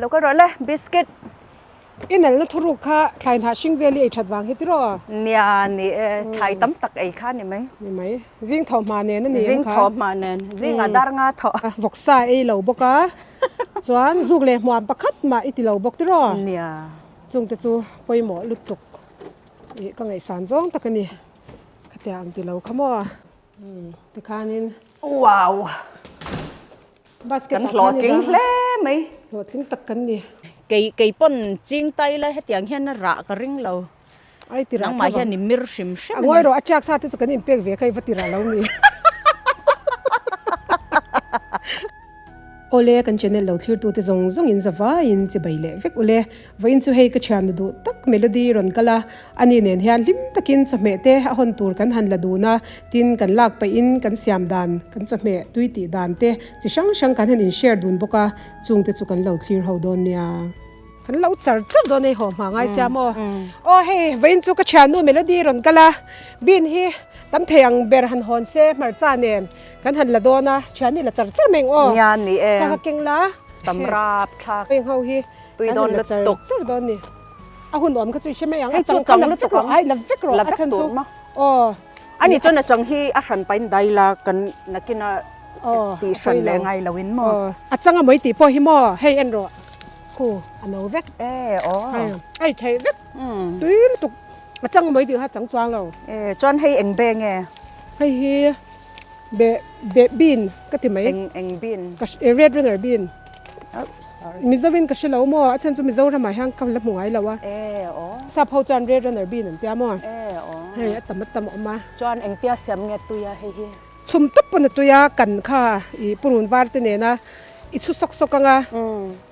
Lo kal rawh le, biscuit. I nalna thuruk kha thlai hnah hring vel i ei that vang hi tiraw? Nia, ni e, thlai tam tak ei kha ni mai. Ni mai. Zing tho hma nen a ni em kha? Zing tho hma nen, zingah dar nga tho. Vawksa ei lo bawk a, chuan zuk leh hmuam pakhat mah i ti lo bawk tiraw? Nia. Chungte chu pawimawh lutuk i ka ngaihsan zawng tak a ni. Khatiang ang ti lo kha maw? Tikhanin. Wow! Basket Kan hlawhtling hle mai. Hlawhtling tak kan ni. Kei kei pawn ching tai la hetiang hian a rah ka ring lo. Ai ti rah Nangmah hian i mir hrim hrim a ni. A ngawi rawh a tiak sa te chu kan inpek ve kha i va ti rah lo ni. Awle kan channel lo thlir tute zawng zawng in zavaiin chibai leh vek ule. Vawiin chu hei ka thian duh tak Melody rawn kal a, ani nen hian hlim takin chawhmeh te a hawn tur kan han la dun a, tin kan lak pahin kan siam dan, kan chawhmeh tui tih dan te chi hrang hrang kan han in share dun bawk a, chung te chu kan lo thlir ho dawn nia. Kan lo char char dawn hei haw hma ngai sia maw? Aw hei vawiin chu ka thiannu Melody rawn kal a, bean hi tam thei ang ber han hawn se hmarcha nen kan han la dawn a, thianni la char char mai ang aw. Nia ni e. Ka keng la. Tam rap thlak. Heng ho hi. Tui dawn lutuk. Char dawn ni. A hun awm kha chu i hre mai ang. Hei chu chang lutuk ang. Ai la vek rawh. La vek tur ma. Aw. Ani chuan a chang hi a hran pain dai la kan nakin a tih hran leh ngai lo in maw. A chang a mawi tih pawh hi maw hei en rawh. Khu a no vek. E aw. Ai thei vek. Tui lutuk. A chang a mawi tih kha chang chuang lo. E chuan hei eng be nge? Hei hi be be bean ka ti mai. Eng eng bean? Ka red runner bean. Oh sorry. Mizoin ka hre lo maw? A chhan chu Mizoramah hian ka la hmu ngai lo a. E aw. Sap ho chuan red runner bean an tia maw? E aw. Hei a tam a tam a awm a. Chuan engtia siam nge tui a hei hi? Chhum tawp pawn a tui a, kan kha i purun var te nena i chhu sawk sawk ang a.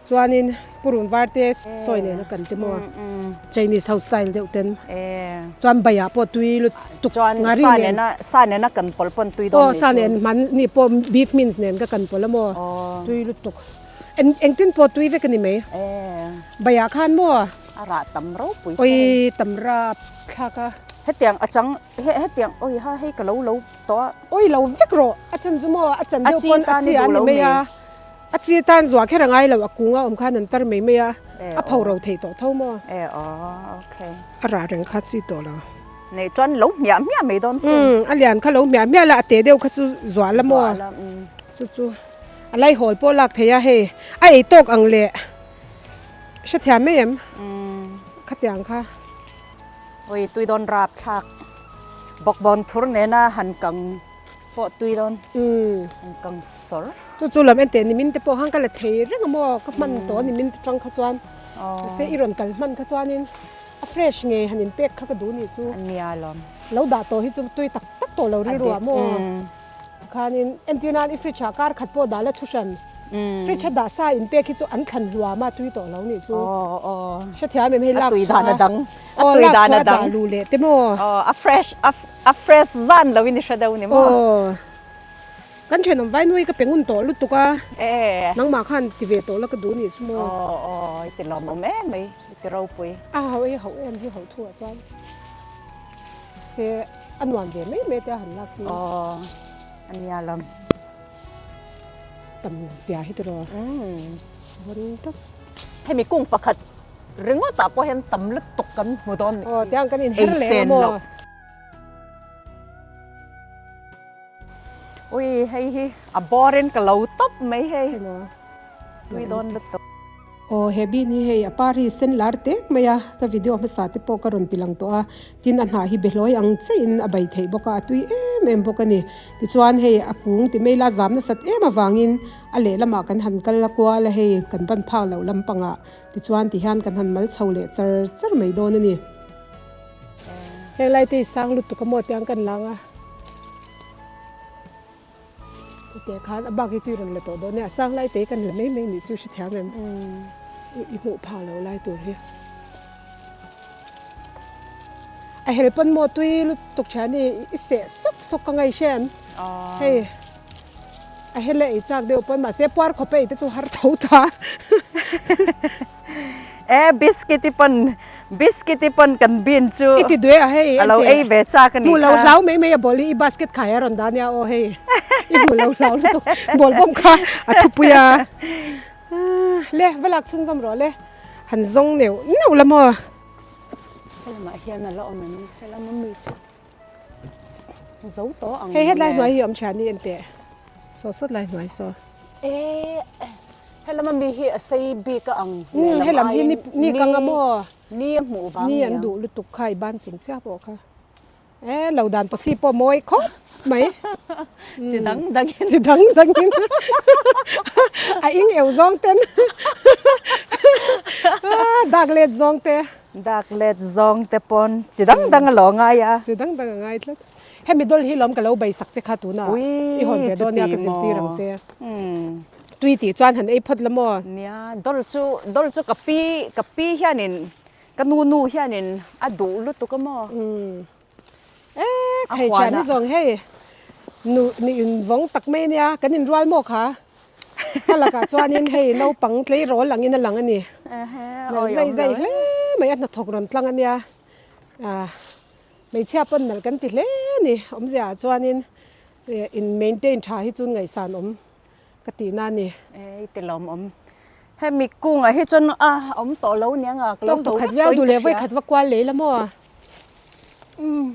Chuanin purun var te sawi nena kan ti maw? Chinese ho style deuh ten. Chuan baiah pawh tui lutuk ngari nen. Chuan sa nena kan pawlh pawn tui dawn ni chu. Aw sa nen hman ni pawh beef mince nen ka kan pawlh a maw? Tui lutuk. Engtin pawh tui vek a ni mai. Baiah khan maw? A rah tam ropui sa. Oi tam rap thlak a. Hetiang a chang hetiang oi ha hei ka lo lo tawh a. Oi lo vek rawh. A chan chu maw a chan deuh pawn a chi a ni mai a. A chi tan zuah kher a ngai lo a kung a awm khan an tar mai mai a. A pho ro thei tawh tho maw? E aw okay. A rah reng kha chi tawh lo. Nei chuan lo hmiah hmiah mai dawn sin. Umm a lian kha lo hmiah hmiah la a te deuh kha chu zuah la maw? Zuah la umm. Chu chu. A laihawl pawh lak thei a hei a ei tawk ang leh hrethiam mai em khatiang kha. Ui tui dawn rap thlak bawkbawn thur nena han kang pawh tui dawn han kang sawr. Chu chu lam enteh nimin te pawh khan ka la thei reng a maw ka hman tawh a nimin te tang kha chuan mahse i rawn kal hman kha chuanin a fresh nge han inpek kha ka duh nih chu. Nia lawm. Lo dah tawh hi chu tui tak tak tawh lo rilru ah maw. Khanin entir nan i fridge ah kar khat pawh dah la thu hran. Fridge a dah sa in pek hi chu an thlan hluam a tui tawh lo nih chu. Hrethiam em hei lak chhuah a. A tui dan a dang. Aw lak chhuah a dah luh leh te maw. Aw a fresh a fresh zan lo in i hre deuh ni maw. Aw kan thenawm vai nui ka pe ngun tawh lutuk a. Nangmah khan ti ve tawh la ka duh nih chu maw. Aw aw i ti lawmawm em mai i ti ropui. A ho ei ho em hi ho thu ah chuan se. A nuam ve mai mai te a han lak hi. Aw a nia lam. Tam zia hi tiraw. Vawn tak. Hemi kung pakhat ringawt ah pawh hian tam lutuk kan hmu dawn nih hi. Aw tiang kan inher leh ang maw. Ui hei hi a bawr in ka lo tawp mai hei. Tui dawn lutuk. Aw he bin hi hei a par hi sen lar tek mai a, ka video hmasa te pawh ka rawn ti lang tawh a, tin a hnah hi behlawi ang chiah in a bai theih bawk a, a tui em em bawk a ni. Tichuan hei a kung ti mai la zam nasat em avangin a lehlamah kan han kal a kual a hei kan ban phak loh lampangah tichuan ti hian kan han mal chho leh char char mai dawn a ni. Heng lai te hi sang lutuk a maw tiang kan lang a. Teh khan a bak hi chu i rawn la tawh dawn nia, a sang lai te hi kan la mai mai nih chu i hrethiam em? I hmuh phah lo lai tur hi. A hel pawn maw tui lutuk tha ni i seh sawk sawk ka ngaih hre em? Hei a hel a ei chak deuh pawn mahse puar khawp a ei te chu har tho ta. E biscuit i pawn biscuit i pawn kan bin chu I ti duai a hei a lo ei ve chak a nih Hmu lo kha. hlau mai mai a ball hi i basket khai a rawn dah nia aw hei i hmu lo hlau lutuk ball bawm kha a thupui a. Le va lak chhunzawm rawh le han zawng neuh neuh la maw. Helamah hian a la awm em helam a mi chu zo tawh ang Hei hetlai hnuai hi awm thian i enteh saw sawt lai hnuai saw. E helam a mi hi a sei bik a ang helam hi ni kang a maw ni a hmuh vang ni an duh lutuk kha i ban chung chiah pawh kha. E lo dan pawh pawh mawi khawp mai. Chi dang dangin. Chi dang dangin. A ing eu zawng ten. Dak let zawng te. Dak let zawng te pawn chi dang dang a lo ngai a. Chi dang dang a ngai tlat. Hemi dawlh hi lawm ka lo bai sak che kha tuna i hawn ve dawn nia ka zirtir ang che. Tui tih chuan han ei phawt la maw? Nia, dawlh chu dawlh chu ka pi ka pi hianin Ka nu nu hianin a duh lutuk a maw? Umm. E, thei thian hi zawng hei nu ni in vawng tak mai ania, kan in rual maw kha? Ka lakah chuanin hei naupang tleirawl angin a lang a ni. Nalh zai zai hle mai a hnathawk rawn tlang ania. Ah, hmeichhia pawn nalh kan ti hle a ni. Awmzia ah chuanin in maintain tha hi chu ngaihsan awm. Ka tihna a ni. E, i ti lawmawm. Hemi kungah hi chuan a awm tawh lo nia nga ka lo zo vek tawhin ka hria. Khat va kual lei la maw? Umm,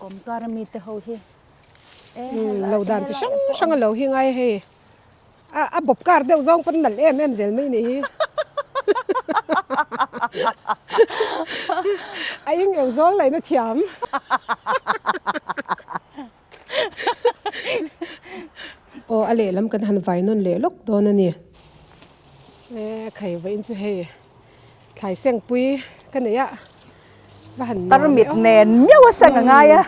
kawmkar ami te ho hi. E, lo dan chi hrang hrang a lo hi ngai hei. A a bawp kar deuh zawng pawn nalh em em zel mai nih hi. A ing eu zawng laihna thiam. Aw a lehlam kan han vai nawn leh lawk dawn a ni. E khai vawiin chu hei thlai sengpui ka nei a va han nuam Tarmit nen miau a seng a ngai a.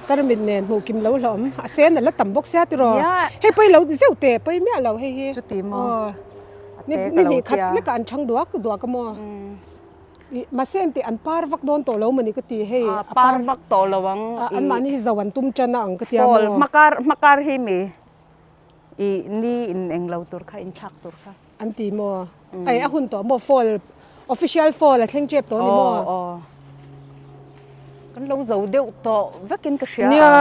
Tarmit nen hmuh kim lo hlawm a sen a la tam bawk sia tiraw. Hei pawi lo zeuh teh pawi miah lo hei hi. Chuti maw. Ni hnih khat lek ah an chhang duak duak a maw. Mahse an tih an par vak dawn tawh lo mawni ka ti hei a par vak tawh lo ang i an mahni hi zo an tum tan a ang ka tia maw fall hmakar hmakar hi mi i ni in eng lo tur kha in thlak tur kha an ti maw ai a hun tawh maw fall official fall a thleng tep tawh ni maw aw kan lo zo deuh tawh vekin ka hria nia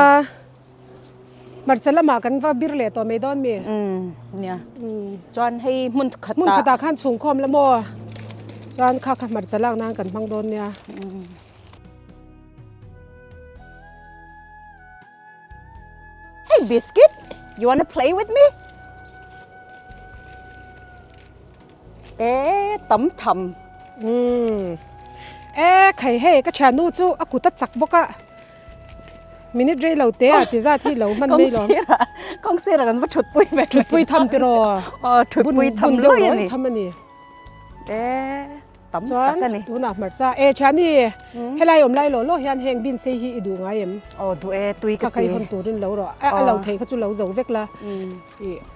Hmarcha lamah kan va bir leh tawh mai dawn mi? Umm nia. Chuan hei hmun khatah. Hmun khatah khan chhungkhawm la maw? Chuan kha kha hmarcha lak nan kan hmang dawn nia. Hey biscuit, you wanna play with me? E tam tham. Umm. E khai hei ka thiannu chu a kut a chak bawk a. Minute rei lo te a ti zat hi lo hman mai lo. Kawng sirah kan va thut pui mai. Thut pui tham tiraw. Aw thut pui tham lawih a ni. Tham a ni. E tam tak a ni. Chuan tunah hmarcha e thiani helai awm lai law law hian heng bin sei hi i duh ngai em? Aw duh e tui ka ti. Kha kha i hawn turin lo rawh. A lo thei kha chu lo zo vek la.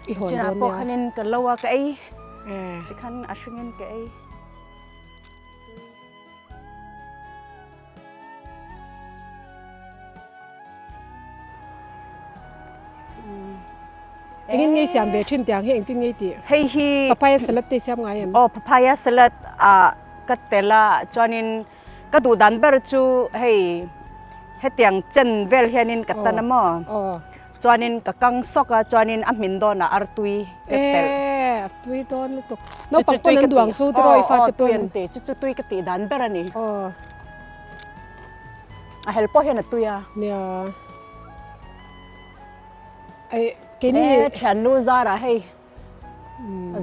I hawn dawn nia. Chinah pawh khanin ka lo a ka ei. Tikhan a hringin ka ei. Engin ngei siam ve thin tiang hi engtin ngei tih? Hei hi Papaya salad te siam ngai em? Aw papaya salad ah ka tel a chuanin ka duh dan ber chu hei hetiang chen vel hianin ka tan a maw? Aw. Chuanin ka kang sawk a, chuanin a hmin dawnah artui ka telh. Ee, artui dawn lutuk. Naupang pawn an duang chu tiraw i fate pawn. Aw, tui an ti. Chu chu tui ka tih dan ber a ni. Aw. A hel pawh hian a tui a. Nia. Ai, keini. Ee, thiannu zarah hei.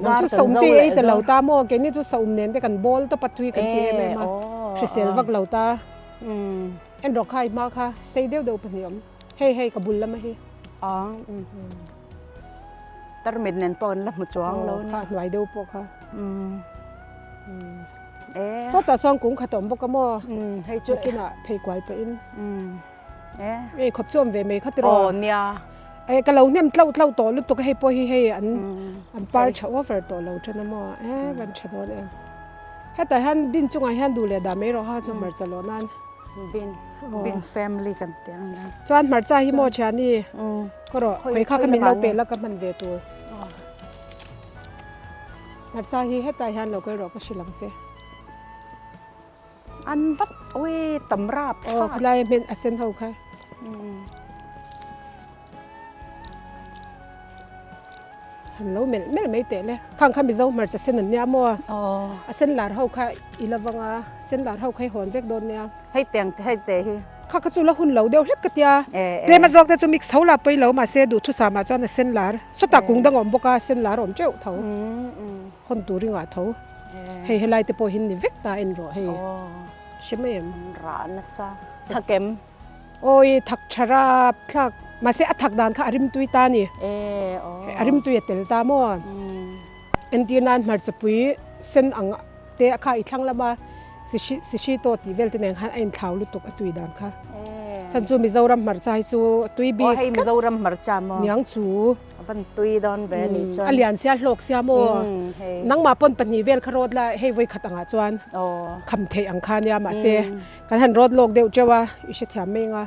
Nang chu saum te ei ta lo ta maw? Keini chu saum nen te kan bawl tawp a tui kan ti em em a. Hrisel vak lo ta. En rawh kha i hma kha sei deuh deuh pahnih awm. Hei hei ka bul lama hi. A tarmit nen pawh an la hmu chuang lo nia. Kha hnuai deuh pawh kha. E. Sawtah sawn kung khat a awm bawk a maw? Hei chu. Nakinah phei kual pahin. E. Ei khawp chu awm ve mai kha tiraw? Aw nia. E ka lo hnem tlauh tlauh tawh lutuk a hei pawh hi hei an an par tha over tawh lo than a maw? E van tha dawn em. Hetah hian bin chungah hian duh leh dah mai rawh ha chu hmarcha lawh nan. Bin bin family kan tih ang hian. Chuan hmarcha hi maw thiani ka rawh khawi kha kha min lo pe la ka hman ve tur. Hmarcha hi hetah hian lo kal rawh ka hrilh ang che. An vat ui tam rap thlak. Aw khalai a hmen a sen ho kha. Han lo melh melh mai teh le. Khang kha Mizo hmarcha sen an nia maw? A sen lar ho kha i la vang a, sen lar ho kha i hawn vek dawn nia. Hei teng hei te hi. Kha kha chu la hun lo deuh hlek ka tia. Tlem a zawk te chu mix tho la pawi lo mahse duhthusam ah chuan a sen lar. Sawtah kung dang a awm bawk a, sen lar a awm teuh tho. Hawn tur i ngah tho. Hei helai te pawh hi ni vek ta en rawh hei. Hre mai em? Rah nasa. Thakem. Awi thak tha rap thlak mahse a thak dan kha a rimtui ta a ni. A rimtui a tel ta maw? Entir nan hmarchapui sen ang te kha i thlang lama sihri tawh tih vel te nen khan a inthlau lutuk a tui dan kha. Chhan chu Mizoram hmarcha hi chu a tui bik tlat. Mizoram hmarcha maw? Niang chu. A van tui dawn ve a nih chuan. A lian sia hlawk sia maw? Nangmah pawn pahnih vel kha rawt la hei vawi khat angah chuan kham theih ang kha nia mahse Kan han rawt lawk deuh teuh a, i hrethiam mai anga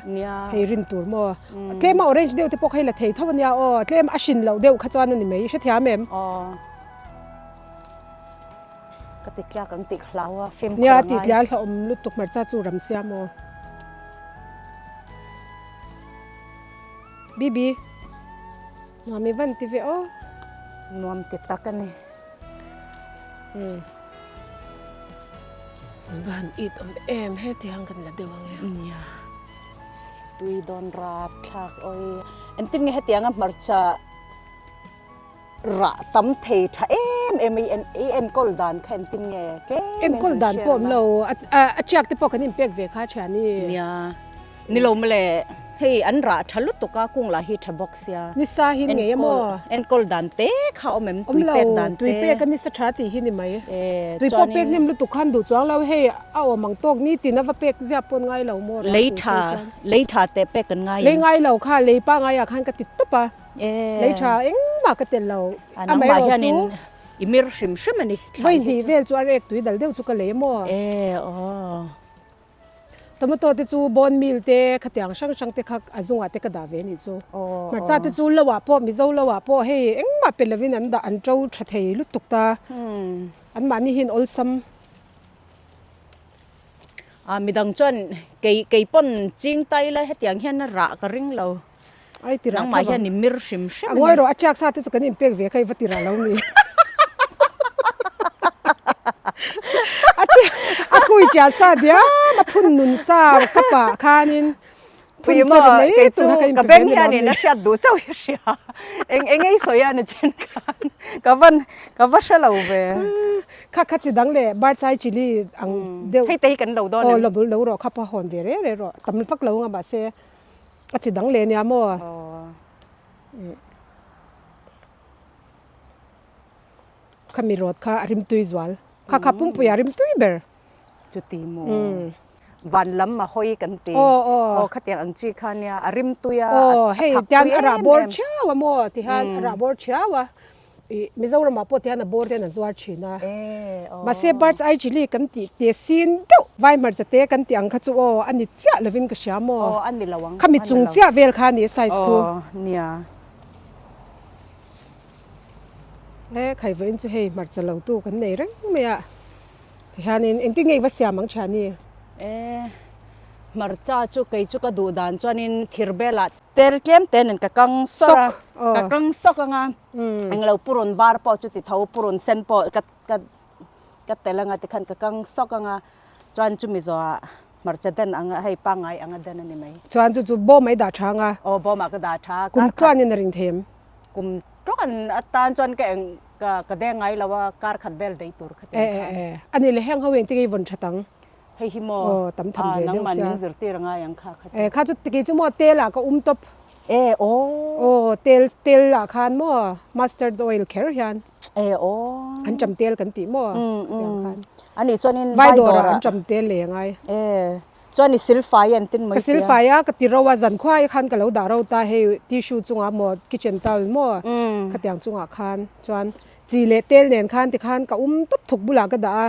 hei rin tur maw? Tlem a orange deuh te pawh kha hi la thei tho ania aw, tlem a hrin loh deuh kha chuan a ni mai, i hrethiam em? Aw, ka ti tliak ang tih hlau a, fimkhur a ngai. Nia, ti tliak hlauhawm lutuk hmarcha chu ram sia maw? Bibi, nuam i van ti ve aw. Nuam ti tak a ni. Umm. An va han it awm em heti ang kan la deuh ang e. Nia. Tui dawn rap thlak awi. Engtin nge hetianga hmarcha rah tam thei tha em em i en i enkawl dan kha engtin nge tlem in han Enkawl dan pawh awm lo a chiak te pawh kan inpek ve kha thiani. Nia. Ni lo mawle, hei an rah tha lutuk a, kung lah hi tha bawk sia. Nisa hi ngei emaw? Enkawl dan te kha awm em, tui pek dan te. Tui pek a nisa tha tih hi ni mai. Tui pawh pek hnem lutuk khan duh chuang lo, hei a awm ang tawk nitin a va pek ziah pawn ngai lo maw rah chu phei chuan. Lei tha teh pek kan ngai em? Lei ngai lo kha, lei pangai ah khan ka ti tawp a, lei tha engmah ka tel lo. Nangmah hianin i mir hrim hrim a ni. Vawi hnih vel chu a rek tui dal deuh chu ka lei emaw? E aw. Tomato te chu bone meal te khatiang hrang hrang te kha a zungah te ka dah ve anih chu. Hmarcha te chu lo ah pawh Mizo lo ah pawh hei engmah pe lovin an dah an to tha thei lutuk ta. An mahni hian awlsam. A midang chuan kei kei pawn ching tai la hetiang hian a rah ka ring lo. Ai ti rah Nangmah hian i mir hrim hrim a ni. A ngawi rawh a tiak sa te chu kan inpek ve kha i va ti rah lo ni. A tiak a khui tiah sa diam a phun nun sa ka pah khanin phun chawrh mai tur kha kan inpe ve ni lo ni. A hriat duh chauh i hria. Eng eng ei sawi a ni chin khan ka van ka va hre lo ve. Kha kha chi dang leh barchai chilli ang deuh. Hei te hi kan lo dawn em? Aw lo lo rawh kha pawh hawn ve reh reh rawh tam vak lo nga mahse A chi dang leh nia maw? Khami rawt kha a rimtui zual. Kha kha pumpui a rimtui ber. Chuti maw? Van lam a hawi kan ti. Aw khatiang ang chi kha nia a rimtui a, a thak tui em em. Hei tian a rah bawr thiau a maw? Tihian a rah bawr thiau a. Ih Mizoramah pawh tihian a bawr te hian an zuar thin a. Mahse bird's eye chilli kan tih te sin deuh vai hmarcha te kan tih ang kha chu aw a ni chiah lovin ka hria maw. Aw a ni lo ang. Khami chung chiah vel kha a ni size khu. Aw nia. E khai vawiin chu hei hmarcha lo tu kan nei reng mai a. Tihianin engtin nge i va siam ang thiani? E hmarcha chu kei chu ka duh dan chuanin thir belah tel tlem te nen ka kang sawk a. Ka kang sawk anga. Englo purun var pawh chu ti tho purun sen pawh ka ka ka tel anga tikhan ka kang sawk anga chuan chumi zawhah hmarcha den anga hei pangngai anga den a ni mai. Chuan chu chu bawm a i dah tha anga? Aw bawmah ka dah tha. Kum tluanin a ring thei em? Kum tluan atan chuan ka eng ka ka deng ngai lo a kar khat vel daih tur kha tiang khan. E e e ani le heng ho engtin nge i vawn that ang? Hei hi maw? Aw tam tham ve deuh sia. Nangman min zirtir a ngai ang kha kha chu. E kha chu kei chu maw tel ah ka um tawp. E aw. Aw tel tel ah khan maw mustard oil kher hian. E aw. An cham tel kan tih maw tiang khan. Ani chuanin vai dawrah an cham tel leh angai. E chuan i silfai an tin mai tia. Ka silfai a ka ti ro a zan khuai khan ka lo dah ro ta hei tissue chungah maw kitchen towel maw khatiang chungah khan chuan chi leh tel nen khan tikhan ka um tawp thuk bulah ka dah a.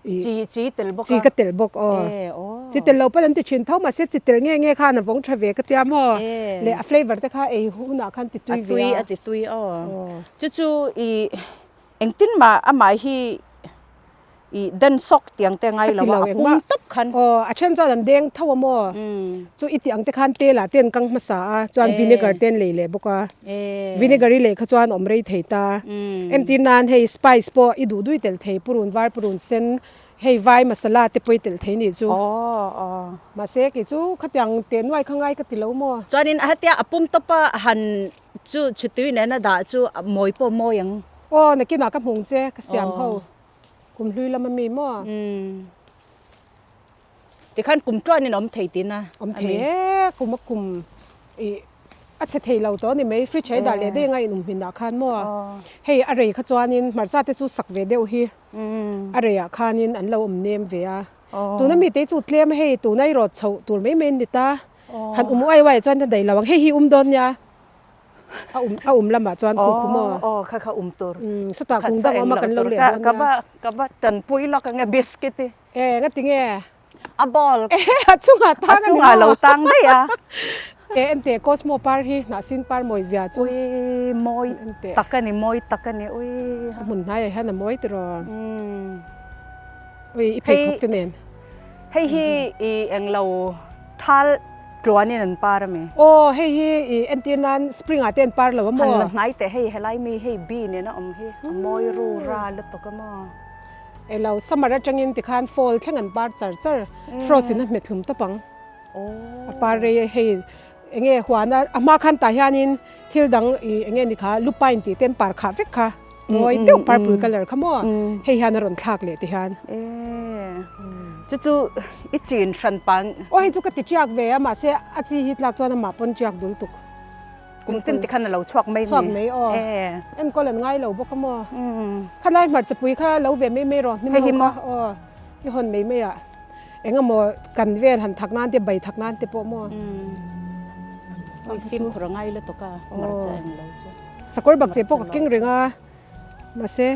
Chi chi tel bawk a. Chi ka tel bawk aw. E aw. Chi tel lo pawn an ti thin tho mahse chi tel nge nge khan a vawng tha ve ka tia maw. E. Leh a flavour te kha ei hunah khan ti tui ve a. A tui a ti tui aw. Chu chu i engtin mah amah hi I den sawk tiang te ngai lo a, a pum tawp khan. Aw, a then chuan an deng tho a maw? Chu i tih ang te khan tel ah te an kang hmasa a, chuan vinegar te an lei leh bawk a. Vinegar i lei kha chuan awm rei thei ta. Entir nan hei spice pawh i duh dui tel thei, purun var, purun sen, hei vai masala te pawh i tel thei nih chu. Mahse kei chu khatiang teh nuai kha ngai ka ti lo maw? Chuanin a hetia a pum tawpa han chu chhutui nena dah chu mawi pawh mawi ang. Aw, nakinah ka hmung che, ka siam ho. Kum hlui lam a mi maw? Umm. Tikhan kum tluanin awm thei tihna a mi? Awm thei e, kum a kum i a chhe thei lo tawh a ni mai, fridge hei dah leh daih anga in awm hmin ah khan maw? Hei a rei kha chuanin hmarcha te chu sak ve deuh hi a rei ah khanin an lo awm nem ve a. Tuna mi te chu tlem a hei tuna i rawt chhoh tur mai mai an ni ta, han um uai uai chuan a daih lo ang, hei hi um dawn nia. A um a um lamah chuan khu khu maw? Aw kha kha um tur. Umm sawtah kung dang awm a kan lo leh dawn nia. Ka va ka va tanpui lawk ange biscuit hi. E nga ti nge? A ball. E a chungah tang a ni maw? A chungah lo tang daih a. E ente Cosmo par hi hnahsin par mawi zia chu. Ui mawi tak a ni mawi tak a ni ui. A hmun hnaiah hian a mawi tiraw? Umm. Ui i pheikhawk te nen. Hei hi i englo thal tluanin an par a mi? Aw hei hi i entir nan spring ah te an par lo a maw? Han la hnai teh hei helai mi hei bee nen a awm hi a mawi ru ra lutuk a maw? Elo summer atangin tikhan fall thleng an par char char frost in a hmet hlum tawp ang. A par rei a hei enge huan a a hma khan tah hianin thil dang i enge ni kha lupine tih te an par khah vek kha mawi deuh purple colour kha maw hei hian a rawn thlak leh ti hian. Chu chu i chin hran pang. Aw hei chu ka ti tiak ve a mahse a chi hi tlak chuan amah pawn tiak dul tuk. Kum tin tikhan a lo chhuak mai mi. Chhuak mai aw. Enkawl an ngai lo bawk a maw. Khalai hmarcha pui kha lo ve mai mai rawh hnim ho kha aw i hawn mai mai ah. Eng emaw kan vel han thak nan te bai thak nan te pawh maw. Ui fimkhur a ngai lutuk a hmarcha eng lo chu. Sakawr bak che pawh ka keng reng a mahse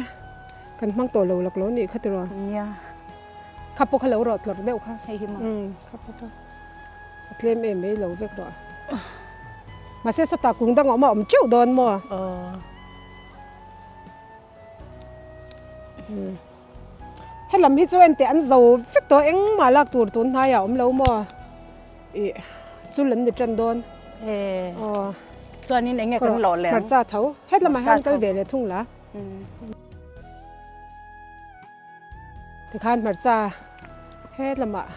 kan hmang tawh lo lak lo nih kha tiraw. Nia. Kha pawh kha lo rawh tlawrh deuh kha. Hei hi maw. Kha pawh kha a tlem em mai lo vek rawh. Mahse sawtah kung dang a awm a awm teuh dawn maw. Aw. Helam hi chu enteh an zo vek tawh engmah lak tur tun hnaiah a awm lo maw ih chul an ni tan dawn aw chuanin enge kan lawh leh ang hmarcha tho hetlamah hian kal ve leh thung la tikhan hmarcha hetlamah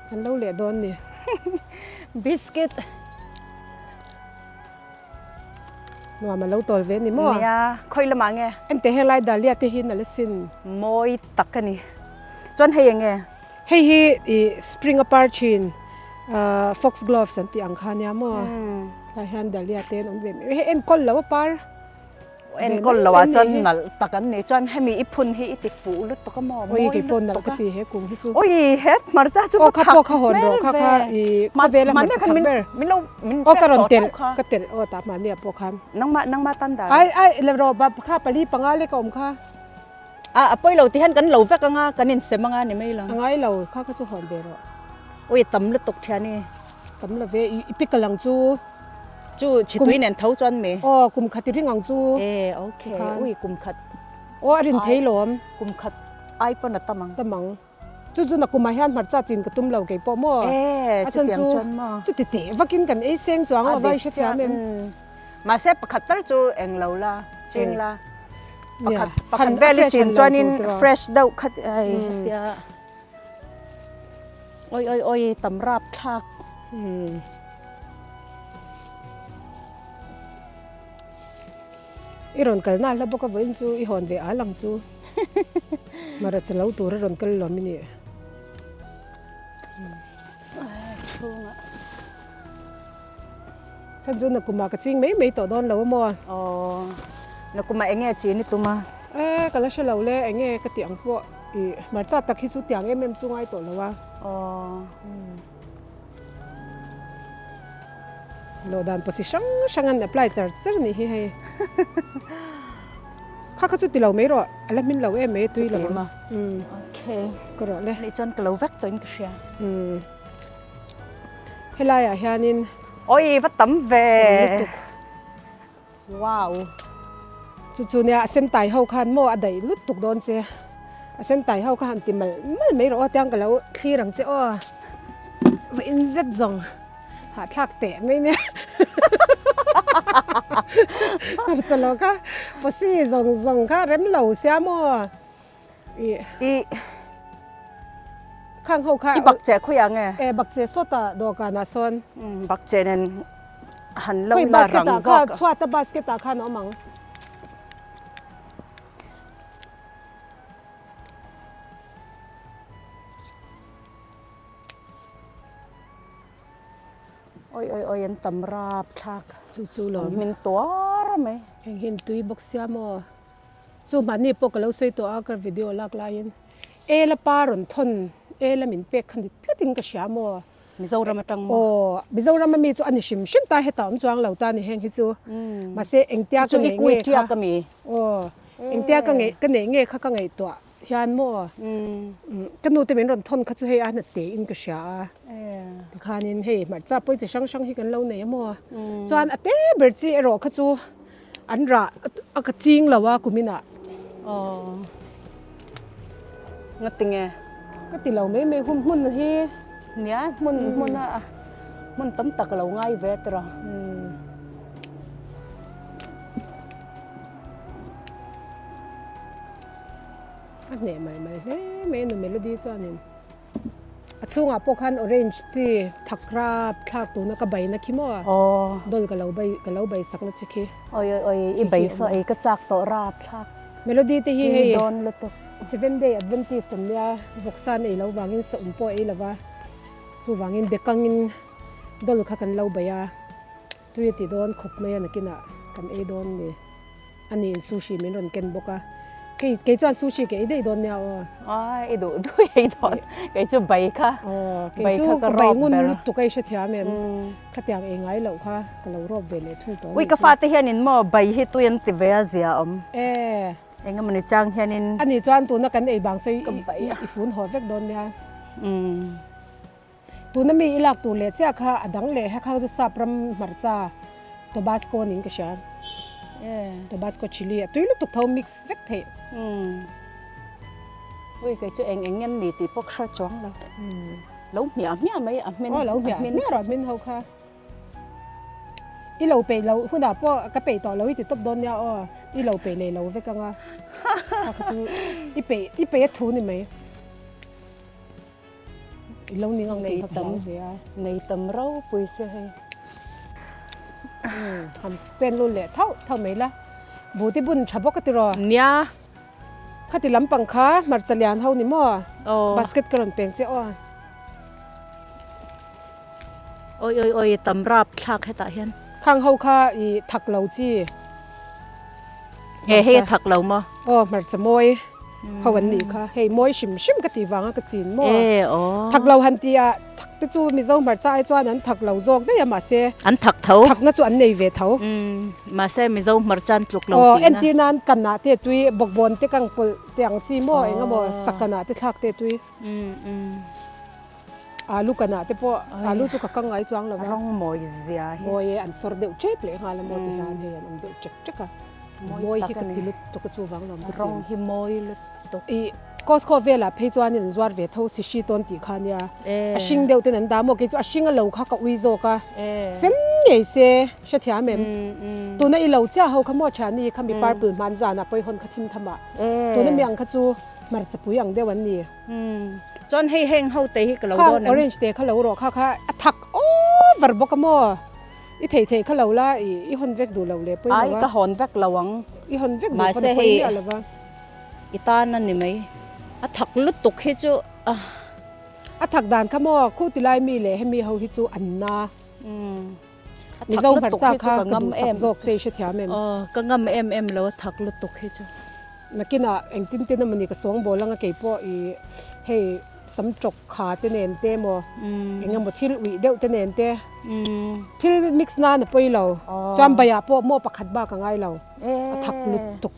kan lo leh dawn ni biscuit. Nuam a lo tawl ve ni maw? Nia, khawi lamah nge? Ente helai Dahlia te hi nalh asin. Mawi tak a ni. Chuan hei eng nge? Hei hi i spring a par thin fox gloves an tih ang kha nia maw? Tlai hian Dahlia te an awm ve mai. Hei enkawl lo a par. Enkawl lo ah chuan nalh tak an ni. Chuan hemi i phun hi i ti fuh lutuk a maw? Oi kei pawh nalh ka ti he kum hi chu. Oi he hmarcha chu ka thak hmel ve. Khawvela hmarcha thak ber. Min lo min Aw ka rawn telh ka telh aw tah mahni ah pawh khan. Nangmah nangmah tan dan. Ai ai le rawh ba kha pali panga lek a awm kha. A a pawi lo ti hian kan lo vek anga kan insem anga ni mai lo. A ngai lo kha kha chu hawn ve rawh. Oi tam lutuk thian i. Tam lo ve i pickle ang chu. Chu chhitui nen tho chuan mi. Aw kum khat i ring ang chu. E okay ui kum khat. Aw a rin thei lawm. Kum khat ai pawn a tam ang. Tam ang. Chu chu nakumah hian hmarcha chin ka tum lo kei pawh maw? E A chan chutiang chu chuan maw? Chuti teh vakin kan ei seng chuang A lo va i dik hre chiah thiam em? Mahse pakhat tal chu eng lo la, ching la. Nia, Pakhat pakhat han a vel i fresh chin han lo chuanin tur tiraw? fresh deuh kha hei hetia. Oi oi oi tam rap thlak. I rawn kal nalh a bawk a vawiin chu i hawn ve al ang chu. Mara che lo tur a rawn kal lo mi nih. Chan chu nakumah ka ching mai mai tawh dawn lo a maw? Aw, nakumah eng nge chin i tum a? E, ka la hre lo le, eng nge ka tih ang pawh i hmarcha tak hi chu tiang em em chu ngai tawh lo a. Aw. Lawh dan pawh si hrang hrang an apply char char nih hi hei. Kha kha chu ti lo mai rawh, a la hmin lo em mai tui lo ang. Okay. Ka rawh le. Nih chuan ka lo vek tawh in ka hria. Umm. Helai ah hianin. Oi va tam ve. Lutuk. Wow. Chu chu nia a sen tai ho khan maw a daih lutuk dawn che. A sen tai ho kha han ti mal mal mai rawh aw tiang ka lo thlir ang che aw. Va in zet zawng hahthlak teh mai nia. Hmarcha lo kha posi zawng zawng kha rem lo sia maw. I khang ho kha I bak che khawi ang e? E bak che sawta dawhkan ah sawn. Bak che nen han lo la rang zawk. Chhuata basket ah khan a awm ang. Oi oi oi an tam rap thlak. Chu chu lo. An hmin tuar mai. Heng hian tui bawk sia maw. Chu mahni pawh ka lo sawi tawh a ka video lak laiin Ela pa rawn thawn Ela min pek kha ni tlatin ka hria maw. Mizoram atang maw? Aw, Mizoram ami chu a ni hrim hrim ta, hetah awm chuang lo ta ni heng hi chu. Mahse engtia ka neih nge kha, aw, engtia ka ngeih ka neih nge kha ka ngaihtuah hian maw, ka nu te min rawn thawn kha chu hei a hna te in ka hria a, tikhanin hei hmarcha pawi chi hrang hrang hi kan lo nei a maw. Chuan a te ber chi erawh kha chu an rah a ka ching lo a kuminah. Aw, ngatinge? Ka ti lo mai mai, hun hmun hi. Nia, hmun hmun a hmun tam tak lo ngai ve tawh a. A hneh mai mai hle mai a nu Melody chuanin a chhungah pawh khan orange chi thak rap thlak tuna ka baina khi maw dawl ka lo bai ka lo bai sakna chi khi. Oi oi oi i bai saw ei ka chak tawh rap thlak. Melody te hi hei dawn lutuk. Seven Day Adventist an nia, vawksa an ei lo vangin saum pawh a ei lo va, chuvangin bekangin dawl kha kan lo bei a, tui a ti dawn khawp mai a nakinah kan ei dawn ni. A niin sushi min rawn ken bawk a, kei kei chuan sushi ka ei daih dawn nia aw. Ai i duh duh ei dawn, kei chu bai kha, bai kha ka rawp ber. Lutuk a i hrethiam em, khatiang ei ngai loh kha ka lo rawp ve leh thung tawh a Ui ka fate hianin maw bai hi tui an ti ve a zia awm. E. Engemawni chang hianin. A nih chuan tuna kan ei bang sawi i fun haw vek dawn nia. Tuna mi i lak tur leh chiah kha a dang leh hekha chu sap ram hmarcha Tobasco niin ka hria. Tobasco chilli a tui lutuk tho mix vek theih. Ui kei chu eng eng nge ni tih pawh ka hre chuang lo. Lo hmiah hmiah mai a hmin. Aw lo hmiah hmiah rawh a hmin ho kha. I lo peih loh hunah pawh ka peih tawh lo i ti tawp dawn nia aw, i lo peih leh lo vek anga kha kha chu i peih i peih a thu ni mai. I lo ning ang tih kha ka hlau ve a. Nei tam ropui se hei. Han pen lut leh thauh thauh mai la, buti bun tha bawk a ti raw. Nia. Khati lampang kha hmarcha lian ho ni maw? Basket ka rawn peng che aw. Oi oi oi tam rap thlak hetah hian. Khang ho kha i thak lo chi. Nge hei a thak lo maw? Aw hmarcha mawi ho an nih kha. Hei mawi hrim hrim ka tih vanga ka chin maw? Thak lo han tih ah thak te chu Mizo hmarcha ai chuan an thak lo zawk daih a mahse. An thak tho. Thakna chu an nei ve tho. Mahse Mizo hmarcha an tluk lo tihna. Aw entir nan kanah te tui bawkbawn te kang pawlh te ang chi maw eng emaw sakanah te thlak te tui. Alu kanah te pawh alu chu ka kang ngai chuang lo va. Rawng mawi zia hi. Mawi e an sawr deuh tep leh nghal a maw ti hian hei an awm deuh ṭek ṭek a. Mawi hi ka ti lutuk a chuvang lo ang ka chin. Rawng hi mawi lutuk. I Costco velah phei chuan in zuar ve tho si hri tawn tih kha nia. A hring deuh ten an dah maw kei chu a hring a lo kha ka ui zawk a. Sen ngei se hrethiam em. Tuna i lo chiah ho kha maw thiani kha mi purple hman zanah pawh i hawn kha thim tham ah. Tuna mi ang kha chu hmarcha pui ang deuh an ni. Chuan hei heng ho te hi ka lo dawn em? Khang orange te kha lo rawh kha kha a thak over bawk a maw? I thei thei kha lo la i hawn vek duh lo le pawimawh a. Ai ka hawn vek lo ang. I hawn vek duh pawn a pawi miah lo va. I tan a ni mai. A thak lutuk hi chu a. A thak dan kha maw khu ti lai mi leh hemi ho hi chu an na. Mizo hmarcha kha ka duhsak zawk che i hrethiam em? Aw ka ngam em em lo a thak lutuk hi chu. Nakinah engtin tin emawni ka sawng bawl anga kei pawh i hei sam tawk kha te nen te emaw eng emaw thil uih deuh te nen te thil mix nan a pawi lo chuan baiah pawh maw pakhat bak a ngai lo a thak lutuk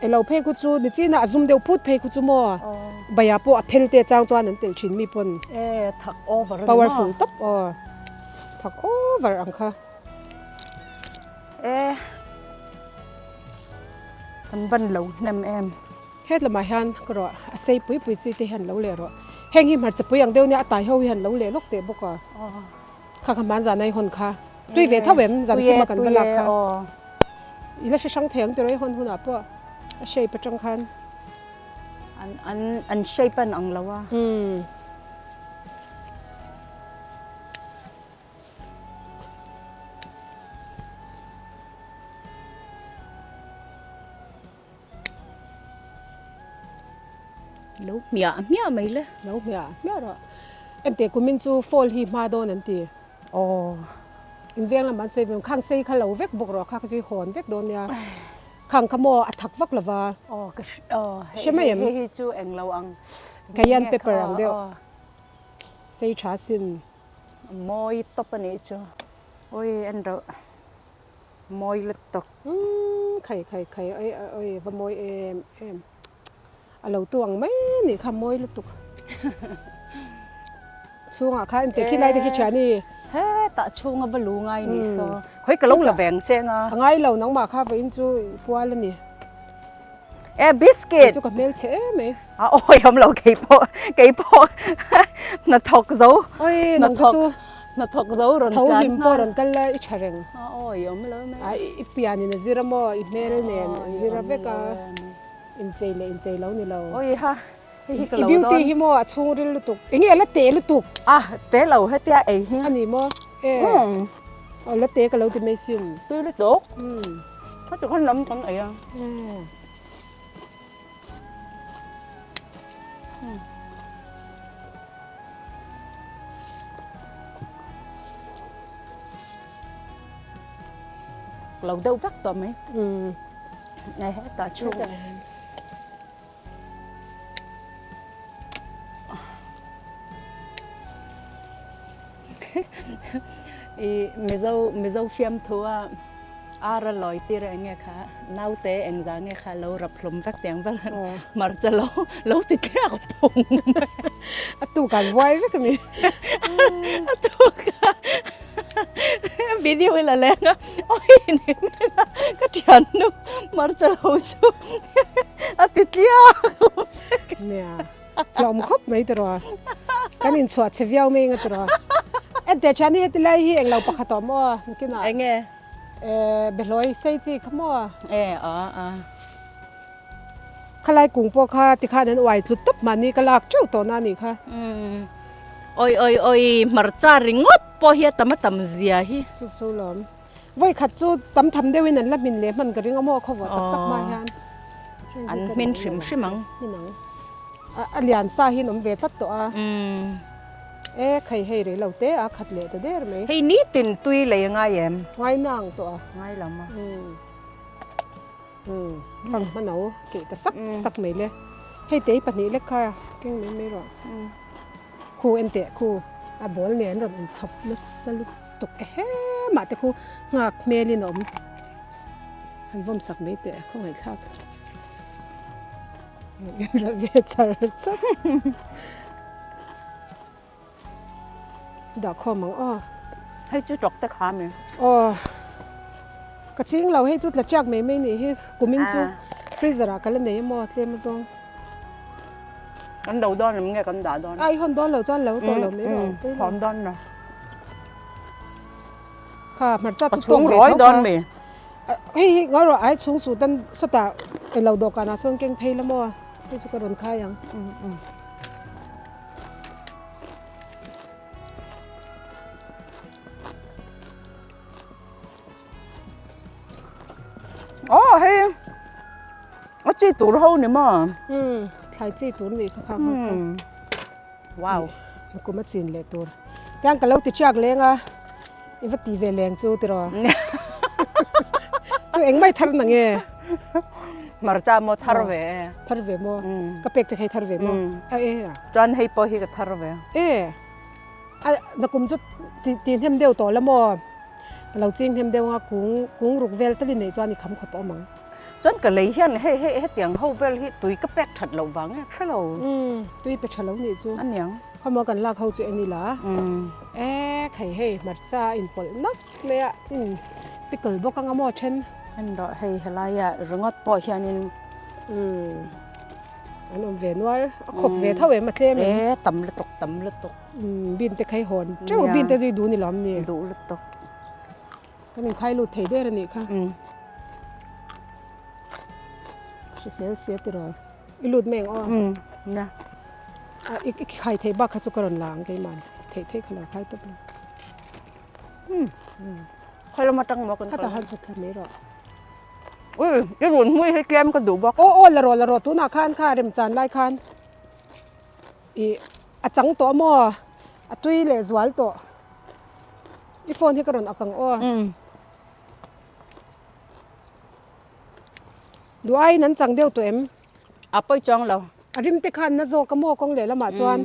elo phei khu chu nichinah a zum deuh phut phei khu chu maw baiah pawh a phel te chang chuan an telh thin mi pawn powerful tawp aw thak over ang kha. E kan van lo hnem em. Het lamah hian ka rawh a sei pui pui chi te hian lo leh rawh. Heng hi hmarcha pui ang deuh nia a tai ho hi han lo leh lawk teh bawk a. Kha kha hman zan a i hawn kha. Tui ve tho em zan thim a kan va lak kha. I la hre hrang thei ang tiraw i hawn hunah pawh a shape atang khan. An an an shape an ang lo a. Umm. Lo hmiah hmiah mai le. Lo hmiah hmiah rawh. Enteh kumin chu fall hi hma dawn an ti. Aw. In veng lamah an sawi ve khang sei kha lo vek bawk rawh kha kha chu i hawn vek dawn nia. Khang kha maw a thak vak lova. Aw ka aw hei hei hi chu eng lo ang. Cayenne pepper ang deuh. Sei tha sin. Mawi tawp a nih chu. Awi en reuh. Mawi lutuk. Umm khai khai khai oi oi va mawi em em. A lo tu ang mai a nih kha mawi lutuk. Chhungah khan engte khi lai te khi thian a ni. Hetah chhunga va lu ngai ni saw. Khawi ka lo la veng cheng a. A ngai lo nangmah kha vawiin chu i pual a ni. E biscuit. Chu ka hmel chhe em mai. A awi awm lo kei pawh kei pawh hnathawk zo. Oi nang kha chu. Hnathawk zo rawn tlan. Tho hlim pawh rawn kal la i tha reng. A awi awm lo mai. A i pian in a zir a maw i hmel nen a zir a vek a. Inchei leh inchei lo ni lo. Oi ha hei hi ka lo dawn. I beauty hi maw a chhungril lutuk. Enge a la te lutuk. A te lo hetia ei hi. A ni maw? E. Aw la te ka lo ti mai sin. Tui lutuk. Heti khan lam kan ei a. Lo deuh vek tawh mai. Hetah chhung. I Mizo Mizo fiamthu a ar a lawi tir a enge kha naute engzah nge kha lo rap hlawm vek tiang vel hmarcha lo lo ti tliak phung mai. A tuk an vuai vek a mi. A tuk a video hi la leng a oi ni mai a ka thiannu hmarcha lo chu a ti tliak vek. Nia. Hlawm khawp mai tiraw. Kan inchhuah che viau mai anga tiraw. Enteh thian hi heti lai hi englo pakhat a awm aw nakinah. Enge? Eh behlawi sei chi kha maw? Eh a a. Khalai kung pawh kha tikhan an uai tlut tawp mahni ka lak teuh tawh na anih kha. Umm oi oi oi hmarcha ringawt pawh hi a tam a tam zia hi. Chu chu lawm. Vawi khat chu tam tham deuhin an la hmin leh hman ka ring a maw khaw vawh tak tak hma hian. An hmin hrim hrim ang. Hmin ang. A lian sa hi an awm ve tlat tawh a. E khai hei rei lo te a khat leh ta der mai. Hei nitin tui lei a ngai em? Ngai na ang tawh a. Ngai lo maw? Umm fang hma no keh ta sak sak mai le. Hei tei pahnih lek kha keng mai mai rawh. Khu en teh khu a ball nen rawn inchhawp nasa lutuk ehe mah te khu nghak hmelin a awm. Han vawm sak mai teh khawngaihthlak. Rawn ve char char. Dah khawm ang aw. Hei chu tawk te kha mi. Aw. Ka ching lo hei chu tla tiak mai mai nih hi kumin chu freezer ah ka la nei emaw tlem azawng. Kan do dawn em nge kan dah dawn? A i hawn dawn lo chuan lo tawh lo mai rawh. Hawn dawn lo. Kha hmarcha chu tawk ve tho dawn mi. Hei hi ngawi rawh ai chhung suh tan sawtah elo dawhkanah sawn keng phei la maw hei chu ka rawn khai ang. Aw hei a chi tur ho ni maw? Umm thlai chi tur ni kha kha kha. Wow. Kum a chin leh tur. Tiang ka lo ti chiak leng a i va ti ve leng chu tiraw. Chu engmai thar na nge? Hmarcha maw thar ve e. Thar ve maw? Ka pek che kha i thar ve maw? A e a. Chuan hei pawh hi ka thar ve. E a nakum chu ti hnem deuh tawh la maw? Ka lo ching hnem deuh anga kung kung ruk vel tal i neih chuan i kham khawp a awm ang. Chuan ka lei hian hei hei hetiang ho vel hi tui ka pek that loh vang e hre lo. Umm tui pe tha lo nih chu. A niang. Khawmaw kan lak ho chu en ila. Umm. E khai hei hmarcha a inpawlh nak mai a in pickle bawk anga maw then. En rawh hei helai ah ringawt pawh hianin. Umm. An awm ve nual. A khawp ve tho em a tlem em? E tam lutuk tam lutuk. Umm bin te khai hawn teuh bin te zui duh ni lawm ni? Duh lutuk. Kan inkhai lut thei der a nih kha. Hrisel sia tiraw. I lut mai ang aw. Umm nia. A i khai thei bak kha chu ka rawn la ang keimah theih theih kha lo khai tawp lo. Umm khawi lam atang maw kan kal. Khatah han chhuk thla mai rawh. Ui i run hmui hi tlem ka duh bawk. Aw aw la rawh la rawh tunah khan kha remchan lai khan i a chang tawh maw a tui leh zual tawh. I phone hi ka rawn ak ang aw. Umm. Duh aiin an chang deuh tawh em? A pawi chuang lo. A rim te khan na zawk a maw kawng leh lamah chuan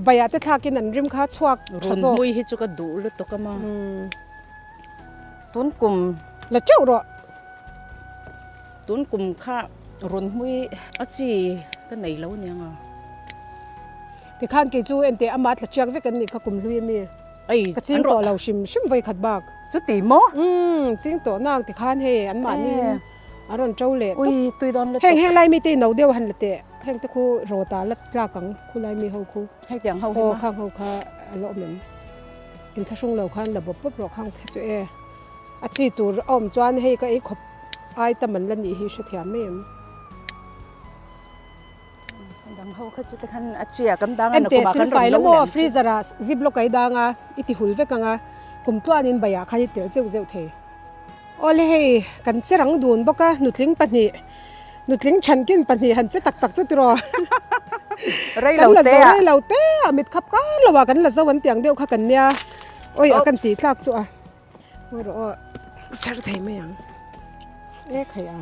baiah te thlakin an rim kha chhuak tha zawk. Run hmui hi chu ka duh lutuk a maw. Tun kum. La teuh rawh. Tun kum kha run hmui a chi ka nei lo nia nga. Tikhan kei chu enteh amah tla chiak vek an nih kha kum hlui ami. Ei, Ka ching tawh lo hrim hrim vawi khat bak. Chuti maw? Umm, ching tawh nang tikhan hei anmahni in a rawn to leh tawp. Ui, tui dawn lutuk. Heng heng lai mite i no deuh han la teh. Heng te khu rawt ah la tlak ang, khu lai mi ho khu. Hei tiang ho hi maw? Aw, khang ho kha a la awm em? Inthlahrung lo khan la bawp bawp rawh khang the chu e. A chi tur a awm chuan hei ka ei khawp ai tam an la nih hi hrethiam mai em? Dang ho kha chu te khan a chia kan dang a Ente silfai la maw freezer ah zip lawk ai dang a i ti hul vek ang a kum tluanin baiah khan i telh zeuh zeuh thei. Awle hei kan che rang dun bawk a nutling pahnih nutling thankin pahnih han che tak tak chu tiraw Rei kan lo la te zo ah rei lo te ah mit khap kar lo ah kan la zo an tiang deuh kha kan nia awi a kan tih tlak chu a. Ngawi rawh aw chher thei mai ang e khai a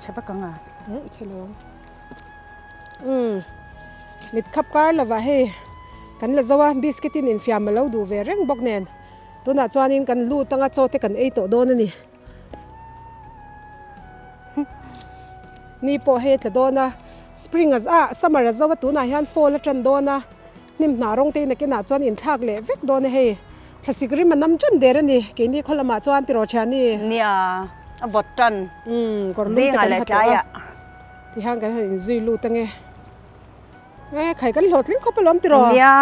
chhe vak ang a umm chhe lo ang umm mit khap kar lovah hei kan la zo a biscuit in infiam a lo duh ve reng bawk nen tunah chuanin kan lut anga chaw te kan ei tawh dawn a ni ni pawh hei a tla dawn a spring a ah summer a zo a tunah hian fall a tan dawn a. Hnim hnah rawng te nakinah chuan inthlak leh vek dawn a hei. Thlasik rim a nam tan der a ni. Keini khaw lamah chuan tiraw thiani. Nia, a vawt tan. Umm, kawr lum te kan ha tawh a. Tihian kan han inzui lut ange. E, khai kan hlawhtling khawp alawm tiraw. Nia,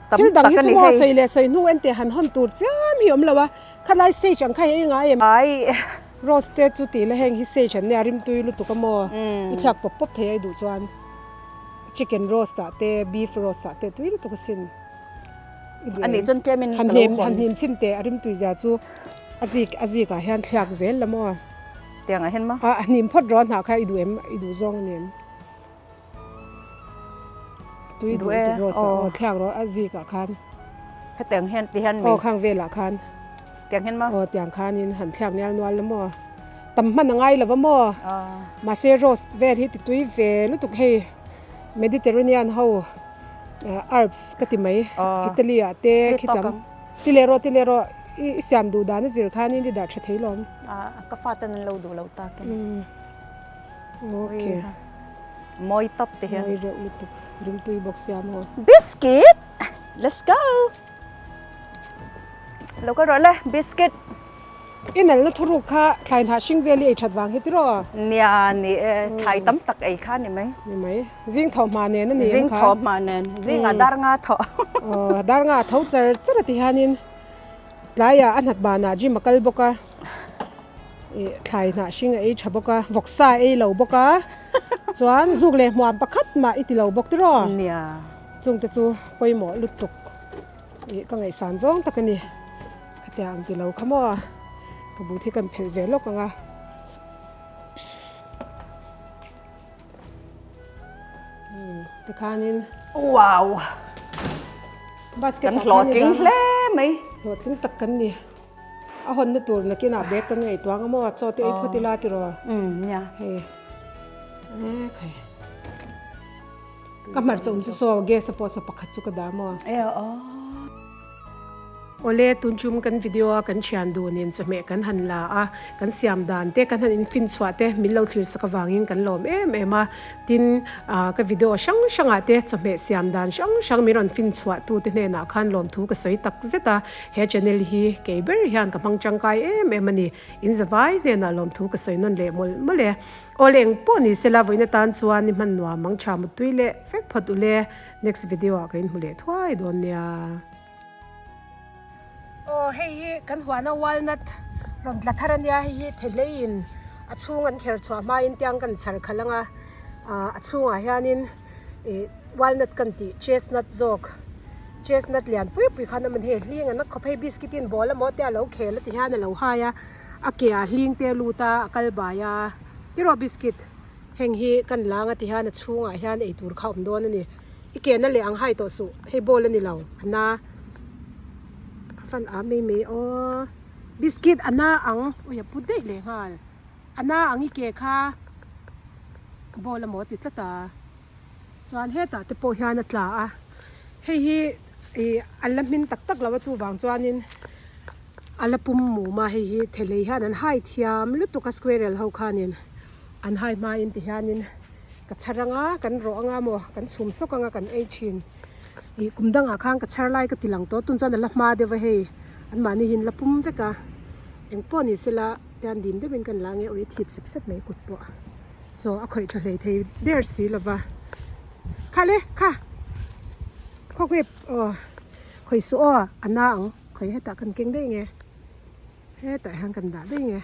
tam Thil dang tak hi a chu ni maw hei. sawi leh sawi hnu enteh han hawn tur chiam hi awm lo a. Khalai sage ang kha hi a ingai em? Ai. Rose te chu tih la heng hi sage an nia rimtui lutuk a maw. I thlak pawp pawp thei a i duh chuan. Chicken roast ah te beef roast ah te tui lutuk asin. A nih chuan tlem in ka lo hawn. Han hnim chhin teh a rim tui zia chu a zik a zik ah hian thliak zel la maw. Tiang ah hian maw? A hnim phawt rawh a hnah kha i duh em i duh zawng a ni em. Tui duh lutuk roast ah aw thliak rawh a zik ah khan. Hetiang hian ti hian mi. Aw khang vel ah khan. Tiang hian maw? Aw tiang khan in han thliak nial nual la maw. Tam hman a ngai lo va maw? Mahse roast vel hi ti tui ve lutuk hei Mediterranean ho herbs ka ti mai Italy ah te khitam ti leh rawh ti leh rawh i siam duh dan a zir khanin i dah tha thei lawm. Ka fa ten an lo duh lo tak e. Okay. Mawi tawp ti hian. Mawi reuh lutuk rimtui bawk sia maw. Biscuit! Let's go! Lo kal rawh le biscuit. I nalna thuruk kha thlai hnah hring vel i ei that vang hi tiraw? Nia ni e, thlai tam tak ei kha ni mai. Ni mai. Zing tho hma nen a ni em kha? Zing tho hma nen. Zingah dar nga tho. Aw, dar nga tho char char a ti hianin tlaiah a hnat banah gym a kal bawk a, ih thlai hnah hring a ei tha bawk a, vawksa a ei lo bawk a, chuan zuk leh hmuam pakhat mah i ti lo bawk tiraw? Nia. Chungte chu pawimawh lutuk ih ka ngaihsan zawng tak a ni. Khatiang ang ti lo kha maw ka but hi kan phelh ve lawk ang a. Umm tikhanin. Wow! Basket Kan hlawhtling hle mai. Hlawhtling tak kan ni. A hawnna tur nakinah bag kan ngaihtuah ang a maw chaw te ei phawt ila tiraw. Umm nia. Hei e khai. Ka hmarcha awm chu saw gas a pawh saw pakhat chu ka dah maw. E aw. Awle, tun chum kan video a kan thian dunin chawhmeh kan han la a, kan siam dan te kan han infin chhuah te min lo thlir sak avangin kan lawm em em a. Tin, ka video hrang hrangah te chawhmeh siam dan hrang hrang min rawn fin chhuah tu te hnenah khan lawmthu ka sawi tak zet a, he channel hi kei ber hian ka hmang tangkai em em a ni. In zavai hnenah lawmthu ka sawi nawn leh mawlh mawlh e. Awle eng pawh ni sela vawiin atan chuan i hman nuam ang tha muttui leh vek phawt ule. Next video ah ka inhmu leh thuai dawn nia. Aw hei hi kan huana walnut rawn tla thar ania hei hi thehleiin a chhung an kher chhuah hmain tiang kan chhar khalh anga ah a chhungah hianin ih walnut kan tih chestnut zawk chestnut lian pui pui khan a awm a ni hei hling an a khawp hei biscuit in ball emaw te a lo khel a ti hian a lo hai a a ke ah hling te a lut a a kal bai a tiraw biscuit heng hi kan lang a ti hian a chhungah hian eitur kha a awm dawn a ni. I ke na leh ang hai tawh suh, hei ball a ni lo, a na a fan a mai mai aw, biscuit a na ang, ui a put daih leh nghal, a na ang i ke kha ball amaw ti tlat a, chuan hetah te pawh hian a tla a, hei hi ih an la hmin tak tak lo a chuvang chuanin a la pum mum a, hei hi thelei hian an hai thiam lutuk a squirrel ho khanin an hai hmain ti hianin. Ka chhar anga, kan rawh anga maw, kan chhum sawk anga kan ei thin. Ih kum dangah khan ka chhar lai ka ti lang tawh, tun chuan a la hma deuh a hei, anmahni hi an la pum vek a, eng pawh ni sela tian dim deuhin kan la nge ui a thip sep sep mai kut pawh. Saw a khawih tha hlei thei der si lova. Kha le, kha, khawkawp aw, khawih suh aw, a na ang, khawih hetah kan keng daih nge, hetah hian kan dah daih nge.